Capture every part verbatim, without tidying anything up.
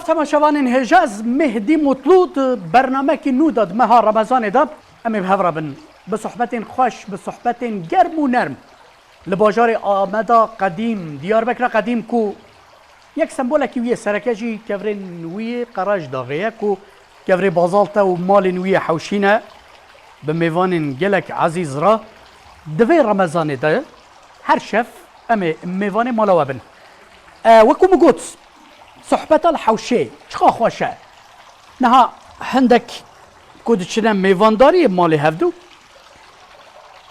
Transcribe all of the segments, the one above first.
Temaşevanên hêja, ez Mehdî Mutlu di bernamekî nû de di meha Remezanê de em ê bi hev re bin. Bi sohbetên xweş, bi sohbetên germ û nerm. Li bajarê Ameda Qedîm, Diyarbekira Qedîm ku yek sembolekî wî yê sereke jî kevirên wî yê Qerajdaxê ye ku kevirê bazalt e û malên wî yê hewşî ne. Bi mêvanên gelek ezîz re di vê Remezanê de her şev em ê mêvanê mala we bin. E, wekû min got, sohbeta li hewşê çiqa xweş e. Niha hindek ku diçine mêvandariyê malê hevdû,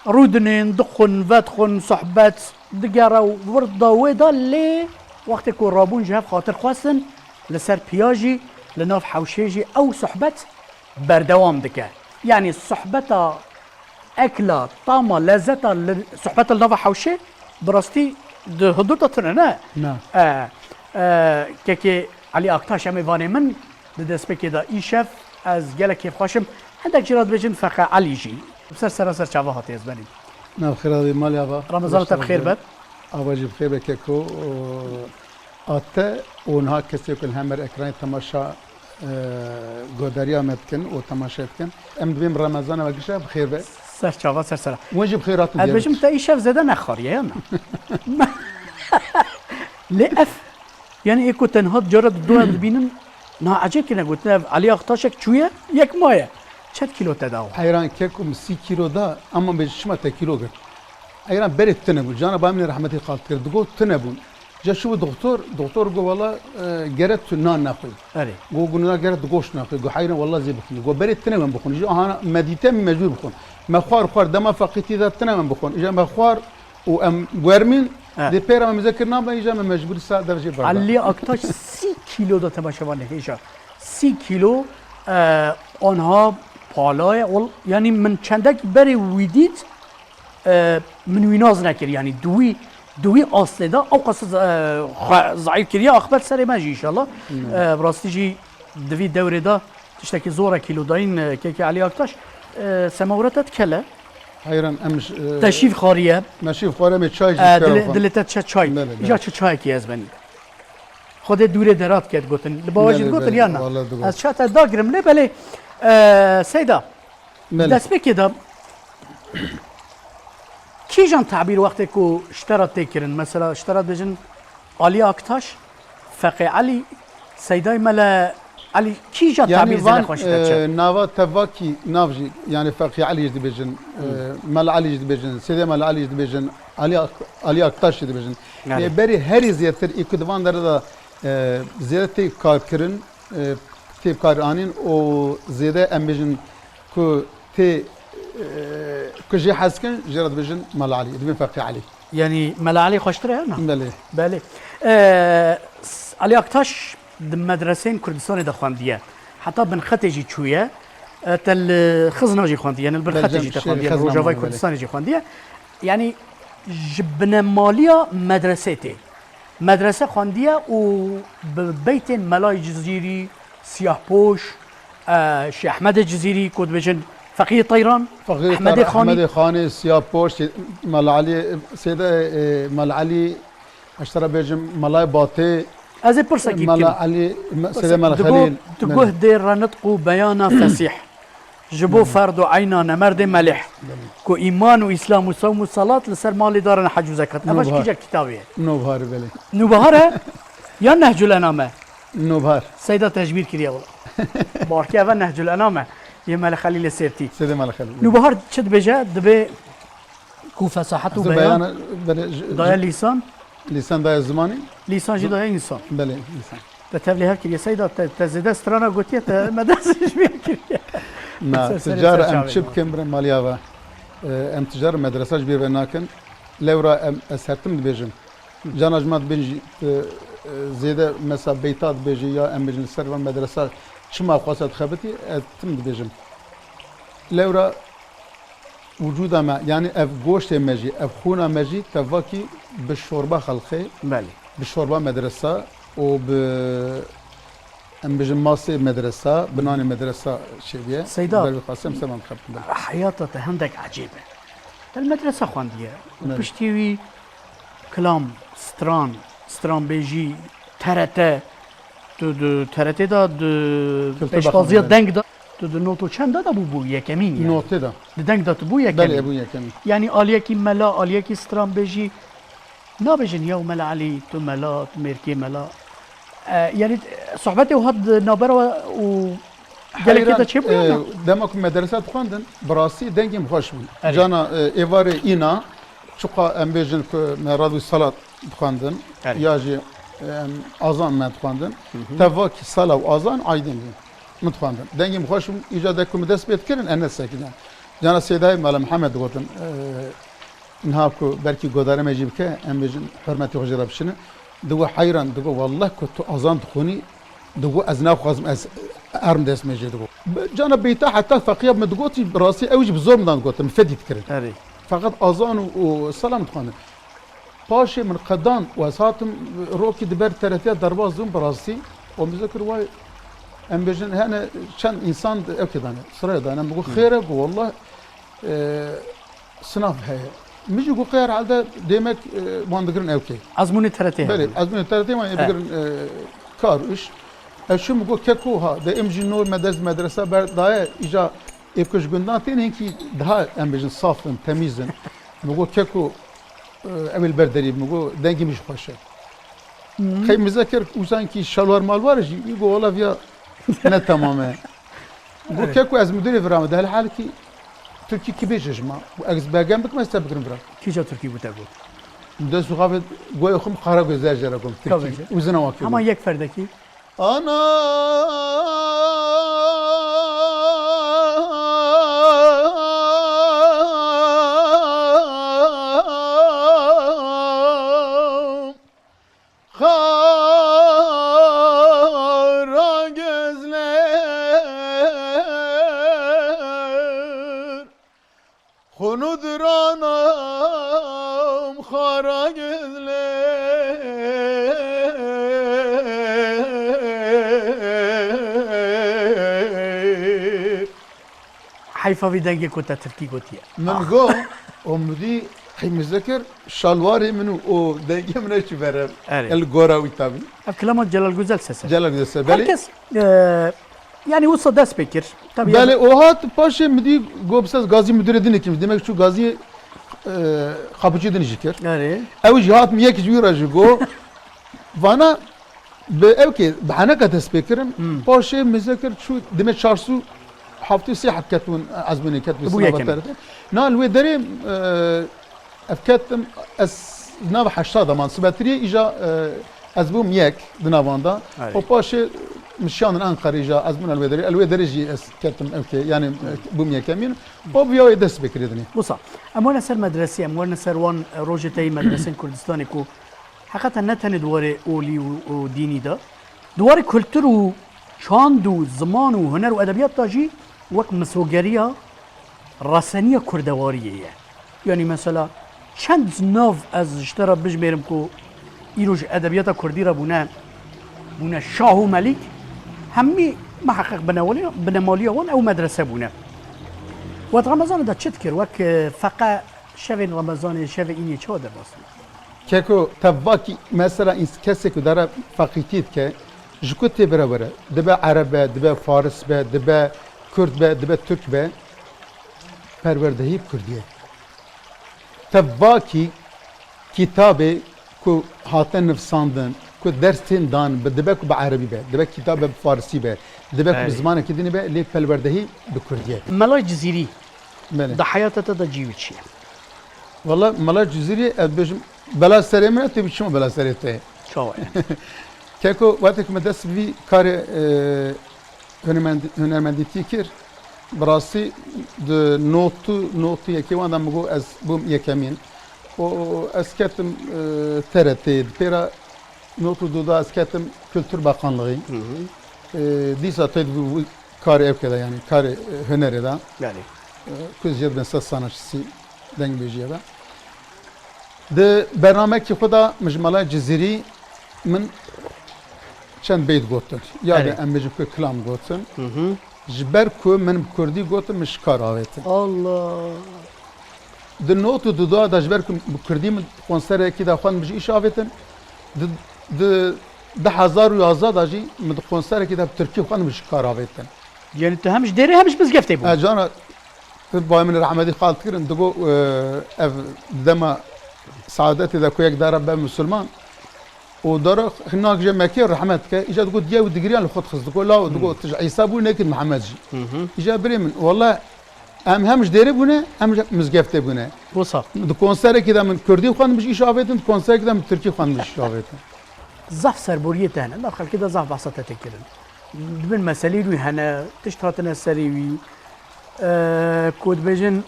rûdinên, dixwin, vedixwin, sohbet digere û wir da wê da lê wextê ku rabûn ji hev xatir xwestin, li ser piya jî, li nav hewşê jî ew sohbet berdewam dike. Yanî sohbeta ekla, tama, lezeta li, sohbeta li nava hewşê bi rastî di hundur de tune ne. Na. E, e, kekê Elî Aktaş em ê vanê min di destpêkê de îşev ez gelek kêfxweş im. Hindek jî re dibêjin Feqe Elî jî. Ser sera ser çava hatiye ez benî. Nav xêra vê malê ava. Remezan te bi xêr be. Ava jî bi xêr be keko. A te û niha kesê ku li hember ekranê temaşa, e, godariya me dikin û temaşe dikin. Em dibêm Remezana we gişa bi xêr be. Ser çava, ser sera. Win jî bi xêr hatin. Ez dibêjim te îşev zêde nexwariye ya na? Lê ev, yani ê ku tenha cara di doyan dibînin, niha ecêb kirine gotin ev Elî Aktaşek çûye, yek maye. Çend kîlo te dawa? Heyran kek û min sî kîlo da, ama bêjî çima te kîlo girt. Eyran berê tune bû. Cana ba min rehmetî qal dikir. Digot tune bûn. Ca çûbû doktor, doktor got wala, e, gere tu nan nexwî. Erê. Got, got na gere tu goşt nexwî. Got heyran wala zê bixwî. Got berê tune wem bixwîn. Ji ana medîte min mecbûr bixwîn. Me xwar xwar dema feqîtî de tune wem bixwîn. Îja me xwar û em wermîn. He. Dê pêra me mize kir nabin, îja me mecbûrî sa dev jê berda. Elî Aktaş sî kîlo da temaşevanê hêja. Sî kîlo, e, anha pala ye. Wal-, yani min çendek berê wî dît, e, min wî nas nekir. Yani di wî, di wî astê de ew qas, e, xwe zeîf kiriye, axbet serê me jî înşallah. Hmm. E, bi rastî jî di vî dewrê de tiştekî zor e kîlodayîn, e, kekê Elî Aktaş. E, semawre te dikele. Heyran em ş-, e, Te şîv xwariye. Me şîv xwariye, me çay jî E, dikeve dilê, xwe. Dilê te çe çay. Bele, bele. Îja çi çayekî ez benî. Xwedê dûrê derat ket gotin. Li bawa jî Bele, digotin bele, yan na? Wala digot. Ez çata dagirim lê belê, e, Seyda. Belê. Destpêkê de kîjan tabîr wextê ku ji te re tê kirin? Mesela ji te re dibêjin Alî Aktaş, Feqê Elî, Seyday Mele Elî, kîja Yani tabîr zêde van, xweş te çi? E, nava tevakî nav jî, yani Feqê Elî jî dibêjin, e, Mele Elî jî dibêjin, Seydê Mele Elî jî dibêjin, Alî Ak-, Alî Aktaş jî dibêjin. Yani. Lê berê herî zêtir ê ku di van dere de, e, zêde tê kar kirin, e, tê kar anîn û zêde em bêjin ku tê, e, ku jê hez dikin, jê re dibêjin Mela Elî, dibên Feqî Elî. Yanî Mela Elî xweştir e, na? Belê. Belê. E, s-, Elî Aktaş di medreseyên Kurdistanê de xwendiye. Heta binxetê jî çûye. E, te li Xizna jî xwendiye, yanî li Belê, binxetê jî te Şêxê xwendiye, li Xizna Rojavayê me, belê. Kurdistanê jî xwendiye. Yanî ji binemaliya medresê tê. Medrese xwendiye û bi beytên Melayê Cizîrî, Siyahpoş, e, Şêh Ehmedê Cizîrî, ku dibêjin Feqiyê Teyran, Feqiyê Ehmedê Teyran, Xanî. Ehmedê Xanî, Siyahpoş, Mela Elî, Sêde, e, Mela Elî, ez te re bêjim, Melayê Batê, Ez ê pirsekî Mela bikim. Elî, me-, Sêde Mela Digo, Xelîl. Digo Belê. Dê renitq û beyana fesîh. Ji bo ferd û eyna nemerdê melih, ku îman û îslam û sewm û salat li ser malê darin hec û zekat. Eva ji Nûbihar. Kîja kitabê ye? Nûbihar, belê. Nûbihar e? Ya Nehcul Enam e? Nûbihar. Seyda te ji bîr kiriye wila. Barkê eva Nehcul Enam e. Yê Mele Xelîlê Sêrtî. Sêdê Mele Xelîl. Nûbihar çi dibêje? Dibê ku fesahet û Hezir beyan beyan, belê, ji, daya ji lîsan. Lîsan daya zimanî. Lîsan jî daya însan. Belê, lîsan. Te tevlî hev kiriye Seyda, te, te zêde strana gotiye, te me dest ji bîr kiriye. Na, Ser serê ticar ser em çavê çi me. Bikin, bire maliya ve? E, em ticar medresa ji bîr ve nakin. Lewra em, ez her tim dibêjim. Cana ji me dibên jî, e, e, zêde mesela beyta dibêje ya em bêjin li ser van medresa çima xwasa dixebitî, ez tim dibêjim. Lewra Wicûda me, yanî ev goştê me jî, ev xûna me jî tevakî bi şorba xelqê, Belê. Bi şorba medresa û bi, em bêjin, masê medresa, bi nanê medresa çêbûye. Seyda, Ber vê qasê em ser van dixebin. Heyata te hindek ecêb e. Te li medresa xwendiye. Belê. Piştî wî kilam, stran, stranbêjî, T R T, Tu di T R T de di Kültür pêşbaziya Bakanlığı. Deng de, tu di noto çend de bû, bû yekemîn yani. Notê de. Di deng de tu bû yekemîn. Belê, bû yekemîn. Yani aliyekî mela, aliyekî stranbêjî nabêjin ya Mela Elî, tu mela, tu mêrkê mela. E, yani sohbetê wiha di navbera we û gelekê de çêbû ya e, na? Dema ku medrese dixwendin, bi rastî dengê min xweş bûn. Erê. Cana, e, êvarê îna, çiqa em bêjin ku me radwî salat dixwendin, Erê. Ya jî, em, azan me dixwendin. Hı hı. Tevakî sala û azan aydin bûn. Min dixwendin. Dengê min xweş bûn, îca de ku min dest pê dikirin, ez nesekiniyan. Cana Seydayê Mela Mihemed digotin, e, niha ku belkî godarê me jî bike, em bêjin hurmetê xwe jê re bişînin. Digo heyran, digo, "Wallah ku tu azan dixwînî, digo ez naxwazim ez erm dest me jê," digo. Bi-, cana beyta heta feqiya min digotî, bi rastî ew jî bi zor min dan digotin, min fedî dikirin. Erê. Feqet azan û, û selam dixwendin. Paşê min qedan û ez hatim rokî di ber T R T ya derbas dibûm bi rastî. Û min zikir way, em bêjin, hene çend însan ew kê dane, siraya dane. Min got, Hı. "Xêr e?" Got, "Wallah, e, sınav heye." Min jî got, "Qey herhalde demek, e, wan digirin ew kê." Ezmûnê T R T Belê, heye. Ezmûnê T R T wan ê He. Bigirin, e, kar û iş. Ez çûm, min got, "Keko ha, de em jî nor me dest medresa berdaye, îca ê ku ji gundan tên hinkî daha em bêjin saf in, temîz in." Min got, "Keko, e, ew ê li ber derî." Min got, "Dengê min jî xweş e." Hı. Qey min zikir, û sankî şalwar malwar jî, wî got, "Wala viya ne temam e." Got, Evet. "Keko ez müdürê vira me, de hel halkî Tirkî kî bêje ji ma? Û ez belge bikim, ez te bigirim vira." Kîja Tirkî bû te got? Min dest û xavê goyê xwe min qara gözler jere gom Ka Tirkî. Bêje. Û zina wa kê Hema got. Yek ferdekî. Ana Xara gözler, xunudran am xara gözler. Heyfa vî dengê ku te tirkî gotiye. Min Ah. got, Umudî qîmizekir, şalwarê min û, û dengê min ew çi bere. Erê. El gora wî tabî. Ev kilama Celal Güzel ses e. Celal Güzel ses, belê. Herkes, e, yani wisa dest pê kir. Tabii Belê, yani. O hat paşê min dî got, bi ses gazî müdürê din kim. Demek çû gazî, e, kapıcı din jî kir. Erê. Ew jî hat min yek ji wî re jî got. Vana bi ew kê, bi heneka dest pê kirin, Hmm. paşê mêze kir, çû demê çar sed û heftê sê heb ketibûn, ezmûnê ketibûn Bû sınava yekemîn. T R T. Na li wê derê, e, ev ketim, ez nav heşta de man sibetiriyê, îja, e, ez bûm yek di navan de. Erê. Û paşê min şiyandin Enqerê, îja ezmûna li wê derê, li wê derê jî ez ketim ew kê, yani, e, bûm yekemîn. O viya wê dest pê kirê dinê. Wisa, em werne ser medresî, em werne ser wan, e, rojê te yê medresên Kurdistanê ku Heqeten ne tenê di warê olî û, û dînî de, di warê kultur û çand û ziman û huner û edebiyat de jî wek misogeriya reseniya kurdewariyê ye. Yanî mesela çend nav ez ji te re bijmêrim ku îro ji edebiyata kurdî re bûne, bûne şah û melîk, hemî miheqeq binewaliya, binemaliya wan ew medrese bûne. Wet Remezanê de çi dikir? Wek, e, feqe şevên Remezanê, şevê înê çawa derbas dibû? Keko, te vakî mesela ins-, kesê ku dere feqîtî dike, ji ku tê bire were? Dibe ereb be, dibe faris be, dibe kurd be, dibe tirk be, perwerdehî bi kurdî ye. Te vakî kitabê ku hate nivsandin, ku ders tên dan, bi, dibe ku bi erebî be, dibe kitabe bi farisî be, dibe ku bi Belê. Zimanekî dinî be, lê perwerdehî bi kurdî ye. Mela Cizîrî, Belê. Di heyata te de cî wî çi ye? Wala Mela Cizîrî, ez bêjim, bela serê min e, tê bi çima bela serê te ye? Çawa ye? Keko, wextê ku me dest bi vî karê, e, hunermend-, hunermendîtî kir, bi rastî di not û, not û yekê wan de min got ez bûm yekemîn. Û ez ketim, e, T R T, di pêra not û du de ez ketim Kültür Bakanlığı. Hı hı. E, dîsa tê di vî karê ew kê de, yani karê, e, hunerê de. Yani. E, ku ez jê dibim ses sanatçısı, dengbêjiyê de. Di bernamekî xwe de min ji Mela Cizîrî min çend beyt gotin. Ya de Erê. Em bêjin ku kilam gotin. Hı hı. Ji ber ku min bi kurdî gotin, min ji kar avêtin. Allah. Di not û du de ji ber ku bi kurdî min konserekî de xwend, min ji îş avêtin. Di, di du hezar û yazdeh de jî min di konserekî de bi tirkî xwend min ji kar avêtin. Yanî tu hem ji dêrê hem ji mizgeftê bû. E, cana, tu bayê min rehmetî xalt kirin, digo, e, ev dema saadetê de ku yek dara be misilman, û dara hinak je Mekê rehmet ke, îca digo diye û digiriyan li xwe dixist, digo, "Law," digo, "tu ji Îsa bû, nekir Mihemed jî." Hı hı. Îca birê min, wele em hem ji dêrê bûne, hem ji mizgeftê bûne. Wisa. Di konserekî de min kurdî xwend min ji îş avêtin, di konserekî de min tirkî xwend min ji îş avêtin. Zaf serboriyê te hene, nav xelkê de zaf behsa te tê kirin. Di bin meselê wî hene, tişt hatine serê wî, e, ku dibêjin,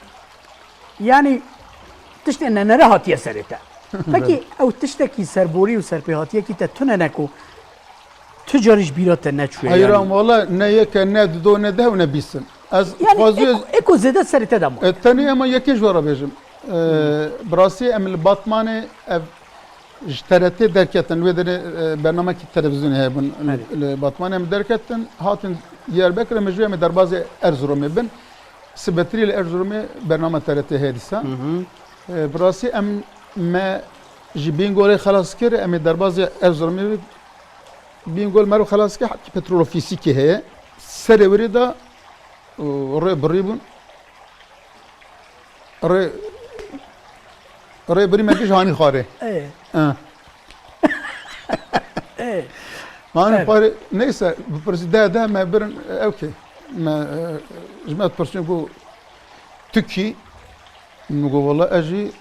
yanî tiştê nenere hatiye serê te. Pekî ew tiştekî serborî û serpêhatiyekî te tune ne ku tu carî ji bîra te neçûye, Heyran, yanî? Wala ne yek e, ne dido, ne deh û ne bîst in. Ez Yanî dixwazî eko, eko zêde serê te de ma. E, tenê ema yekê ji we re bêjim. E, bi rastî em li Batmanê ev ji T R T derketin, wê derê, e, bernamekî televîzyonê hebûn li, Erê. li Batmanê em derketin, hatin Diyarbekir, em ji wê em ê derbazê Erzurumê bin. Sibetirî li Erzurumê bernama T R T heye dîsa. Hı hı. E, bi rastî em me ji Bîngolê xelas kir, em ê derbazê Erzurumê bin. Bîngol meriv xelas kir, hetkî petrol ofîsîkê heye. Serê wirî de, û rê birî bûn. Rê, rê birî me kir ji hanî xwarê. Ê. E. Ê. Hanî Evet. xwarê, neyse, bipirsî de, de me birin, e, ew kê. Me, e, ji me pirsîn ku tu kî? Min got, "Wala ez jî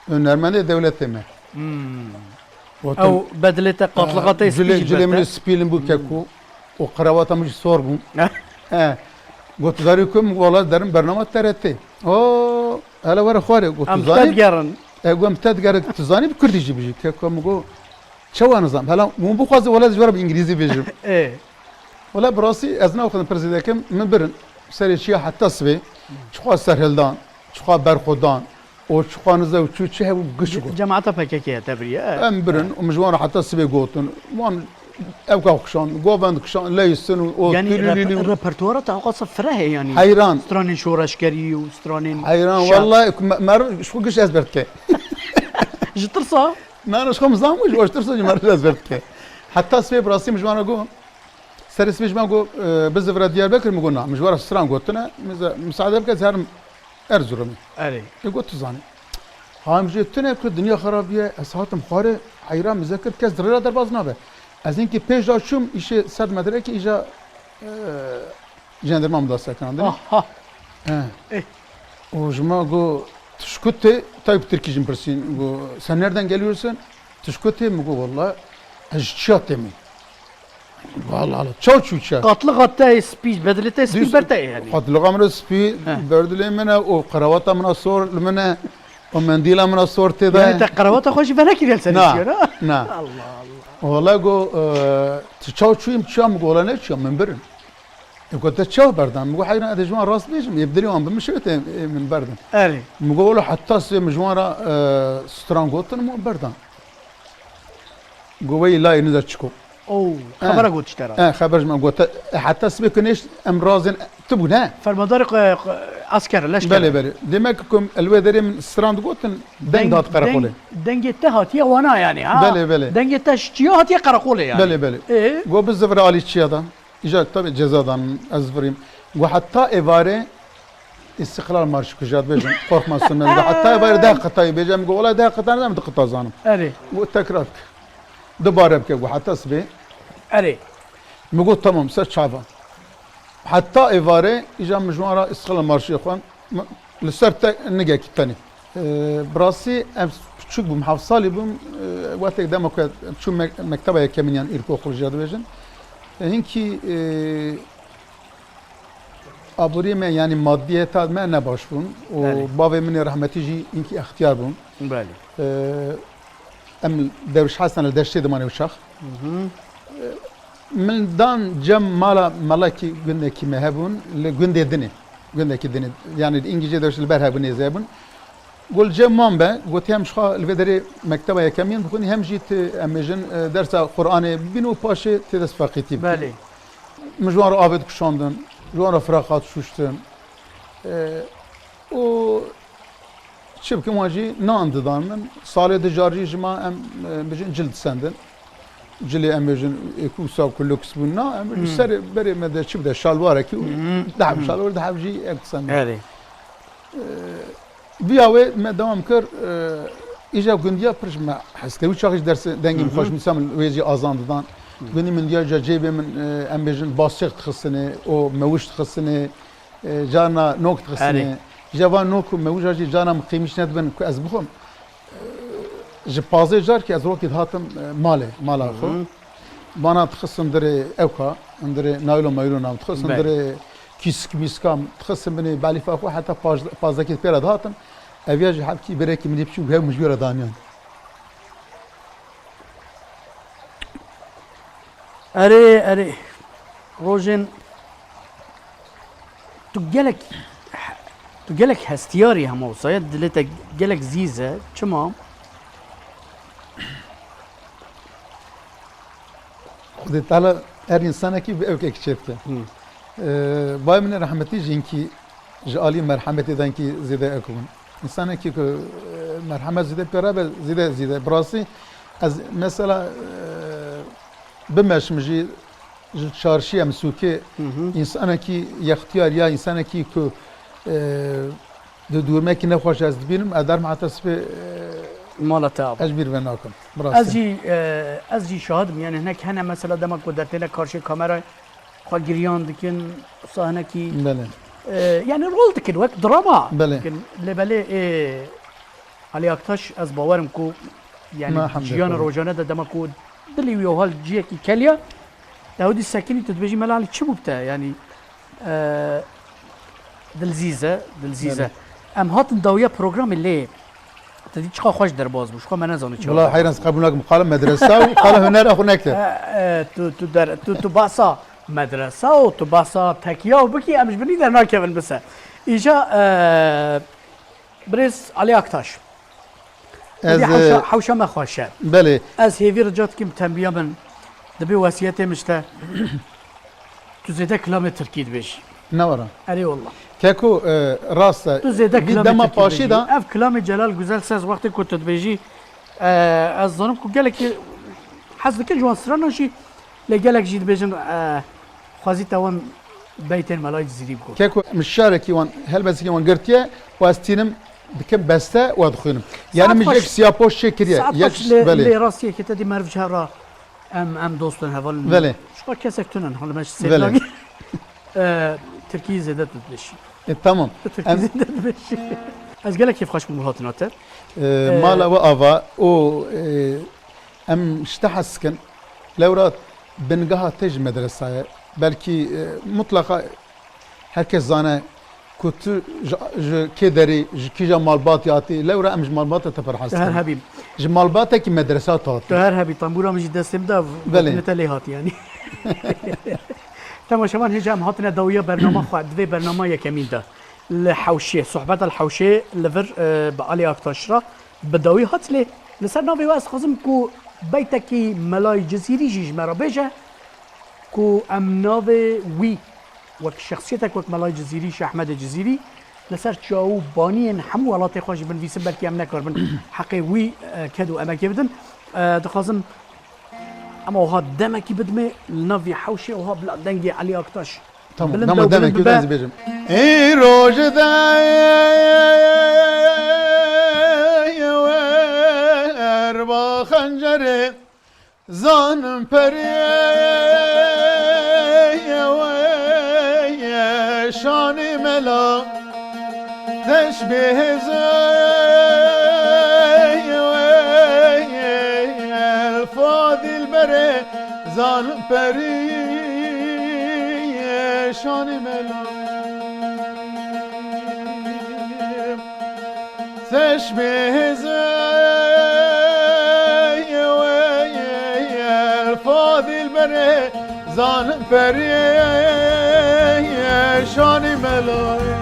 hunermendê dewletê me." Hmm. Gotim, Ew bedilê te, qatlixa te "Cilê, spî cilê min spî li bû keko û qerawata min jî sor bû." He. Got, "Zarî ku?" Min got, "Wala derim bernama T R T." "O, hele were xwarê." Got, "Tu Em zanî?" Te digerin. E, got, "Em te digerin, tu zanî bi kurdî jî bijî." Keko min got, "Çawa nizam? Hela hûn bixwazin wele ji we re bi îngilîzî bêjim." Ê. Wele bi rastî ez naxwazim pirsî dekim, min birin. Serê çiya heta sibê, çiqas serhildan, çiqas berxwedan û çiqas nize û çû çi hebû giş got. Cemaeta P K K ye te biriye, e. Em birin û min ji wan re heta sibê gotin. Wan ew ka kişan, govend kişan, leysin û o Yanî tülülülü. Rep-, repertuara te awqasa fireh e yanî. Heyran. Stranên şoreşgerî û stranên Heyran, şer. Wallahî, me-, meriv ji xwe giş ezber dike. Ji tirsa? Na, na, ji xwe min zan bû, ji tirsa jî meriv ezber dike. Heta sibê bi rastî min ji wan re got, serê sibê ji wan got, e, "Bizivre Diyarbekir?" Min got, "Na." Min ji wan re stran gotine, min ze-, "Misaade bike, ez herim Erzurumê." Erê. Ê got, "Tu zanî." Ha, min jê tune ku dinya xerab biye, ez hatim xwarê, heyran min zekir kes di rê re derbas nabe. Ez hinkî pêş de çûm, îşê sed metrekî îja, e, jandarma min da sekinandinê. Aha. He. Eh. Û ji me got, "Tu ji ku tê?" Tay bi tirkî jî min pirsîn. Got, "Sen nereden geliyorsun?" "Tu ji ku tê?" Min got, "Walla ez ji çiya tê." Min got, "Allah Allah, çaw çû çiya?" Qatlixa te spî, bedilê te spî ber te ye yanî. Qatlixa min spî, He. berdilê min e û qerawata min sor li min e û mendîla min sor tê de. Yanî te qerawata xwe jî venekiriye li ser Na, çiya, na? na. Allah Allah. Walla got, e, "Tu çaw çûyî?" Min got, "Walla ne çiya, min birin." E, got, "Te çawa berdan?" Min got, "Heyran, ez ê ji wan rast bêjim, ê bi dilê wan bi min şewitê, ê, min berdin." Erê. Min got, "Wela heta sibê min ji wan re, e, stran gotin, min berdan." Got, "Wey layê niza çiko." Oh, E. xebera got ji te re. E, xeber ji me got, "E, heta sibê ku nêşt, em razên tu bûn, he?" Fermandarê, e, e, esker, leşker. Belê, belê. Demek ku em li wê derê min stran digotin, deng Deng-, dat qereqolê. deng-, dengê te hatiye wana yanî, ha? Belê, belê. Dengê te ji çiya hatiye qereqolê yanî. Belê, belê. E? Got, "Bizivre alî çiya de." Îja tabii ceza dan, ez virîm. Got, "Heta êvarê Îstiqlal Marşı ku jad bêjim, qorxma sime." Got, "Heta êvarê deh qitayî bêjim." Got, "Wela deh qita ne, em di qita zanim." Erê. Got, "Tekrar bike. Dubare bike." Got, "Heta sibê." Erê. Min got, "Tamam, ser çava." Heta êvarê, îja min ji wan re Îstiqlal Marşı xwend. M-, li ser te nigekî tenê. E, bi rastî ez piçûk bûm, heft salî bûm, e, wextek dema ku çûm me-, mekteba yekemîn yan îlkokul jê dibêjin. E, hinkî, e, aboriyê me, yanî madiyeta me ne baş bûn. Û Belê. bavê min ê rehmetî jî hinkî extiyar bûn. Belê. E, em Derwiş Hesen li Deştê dimanê û çax. Hı hı. Min dan cem mala melekî gundekî me hebûn, li gundê din e. Gundekî din e. Yanî li Îngilizce de li ber hebûn, nêzî hebûn. Got cem wan be, gotî hem ji xwe li vê derê mekteba yekemîn bixwînî, hem jî ti, em bêjin, e, dersa Qur'anê bibîn û paşê tê dest feqîtî bikî. Belê. Min ji wan re avê dikişandin, ji wan re firaqa dişuştin. E, û Çi bikim, wan jî nan didan min. Salê di car jî ji me em, e, bijin cil disendin. cilê em bêjin ê ku wisa ku lûks bûn na, em bêjin serê berê me de çi bide şalwarekî û dehb şalwar dehb jî em dixin. Erê. Viya wê me dewam kir, e, îja gundiya pir ji me hez kir. Wî çaxî ji dersê dengê min xweş, mîsal min wê jî azan didan. Gundî min diya ca cêbê min, e, em bêjin basêx dixistinê û mewij dixistinê, e, carna nok dixistinê. Erê. Îja van nok û mewija jî carna min qîmîş nedibin ku ez bixwim. E, ji pazdeh car ki ez rokî dihatim, e, malê, mala xwe. Vana dixistin dirê ewka, dirê naylon maylona, dixistin Belê. Dirê kîsk mîska, dixistin binê belîfa xwe, heta paj-, pazdekê pê re dihatim. Ev ya jî hebkî birekî min ê biçûk hev min ji wê re daniyan. Erê, erê. Rojên tu gelek, tu gelek hestiyarî hema wisa ye, dilê te gelek zîz e. Çima? Xwedê Teala her însanekî bi ewkek çêbike. Hı. Ee, bayê min rehmetî jî hinkî ji alî merhemetê de hinkî zêde ewk bûn. Însanekî ku, e, merhemet zêde pê re be, zêde, zêde. Bi rastî ez mesela, e, bimeşim jî ji çarşiyê em sûkê Hı hı. însanekî yextiyar ya însanekî ku, e, di dûrmekî nexweş ez dibînim, ez derm heta sibê, e, Mala te ava. Ez bîr ve nakim. Bi rastî. Ez jî, e, ez jî şahid im. Yani hinek hene mesela dema ku dertêne karşê kamera xwe giriyan dikin, sahnekî, Belê. e, yani rol dikin, wek drama Belê. Dikin. Lê belê, e, Ali Aktaş, ez bawerim ku, yani, Na hemdê jiyana Xwedê. Rojane de dema ku dilî wî hal ciyekî keliya, te hewdî sekinî tu dibêjî, Mela Ali çi bû bi te? Yani, e, dilzîz e, dilzîz e. Belê. Em hatin dawiya programê lê, te dî çiqa xweş derbas bû, ji xwe me nezanî çi Wala hat. Heyran ez qebûl nakim. Qala medresa û qala huner xwe nekir. E, e, tu, tu der, tu, tu basa medresa û tu basa tekiya û bikî, em ji binî dernakevin bise. Îja, e, Birêz Ali Aktaş. Ez, Hewşa, e, hewşa me xweş e. Belê. Ez hêvî rica dikim, tembiya min, dibê wesiyetê min ji te. Tu zêde kilamê tirkî dibêjî. Ne were. Erê wallah. Keko, e, rast e. Tu zêde Vî kilamê dema tirkî paşî dibêjî. Da. Ev kilamê Celal Güzel Ses wextê ku tu dibêjî, e, ez zanim ku gelekî hez dikin ji wan strana jî, lê gelek jî dibêjin, e, xwezî te wan beytên Melayê Cizîrî bigot. Keko min şarekî wan, helbestekî wan girtiye û ez tînim dikim beste û ez dixwînim. Yani Saet min xweş. Yek siyapoş çêkiriye. Saet Yek xweş lê, belê. Lê rastiyekê te dî meriv ji hev re em, em dost in, heval in. Belê. Ji xwe kesek tune, hala me ji Belê. Sêdagî. E, Tirkî zêde tu dibêjî. E, tamam. Tu Tirkî Em- zêde dibêjî. Ez gelek kêfxweş bûm hatina te. E, E, mala we ava û, e, em ji te hez dikin. Lewra bingeha te ji medresa ye. Belkî, e, mutlaqa her kes zane ku tu ji, ji kê derî, ji kîja malbatê hatî. Lewra em ji malbata te pir hez Tu her dikin. Hebî. Ji malbatekî medresa te hatî. Tu her hebî. Tembûra min jî destê min de Belê. Gotinê te lê hatî yani. Temaşevan, hêja em hatine dawiya bernama xwe, di vê bernama yekemîn de. Li Hewşê, sohbeta li Hewşê li vir, e, bi Alî Aktaş re bi dawî hat lê li ser navê we ez dixwazim ku beytekî Melayê Cizîrî jî ji me re bêje ku em navê wî wek şexsiyetek wek Melayê Cizîrî, Şêx Ehmedê Cizîrî li ser çaw û baniyên hemû welatê xwe jî binivîsin, belkî em nekaribin heqê wî, e, ked û emekê bidin. E, dixwazim Em wiha demekî bidimê li nav vî hewşê wiha bila dengê Elî Aktaş Tamam, bilind dema be û demekî bilind bibe. Ez bêjim. Îro ji de wer ba xencerê zan perê we şanê mela. Teşbîh zey Fadil berê zan perî şanê mela. Teşbîh zey Fadil berê Zan perê şanî melayê.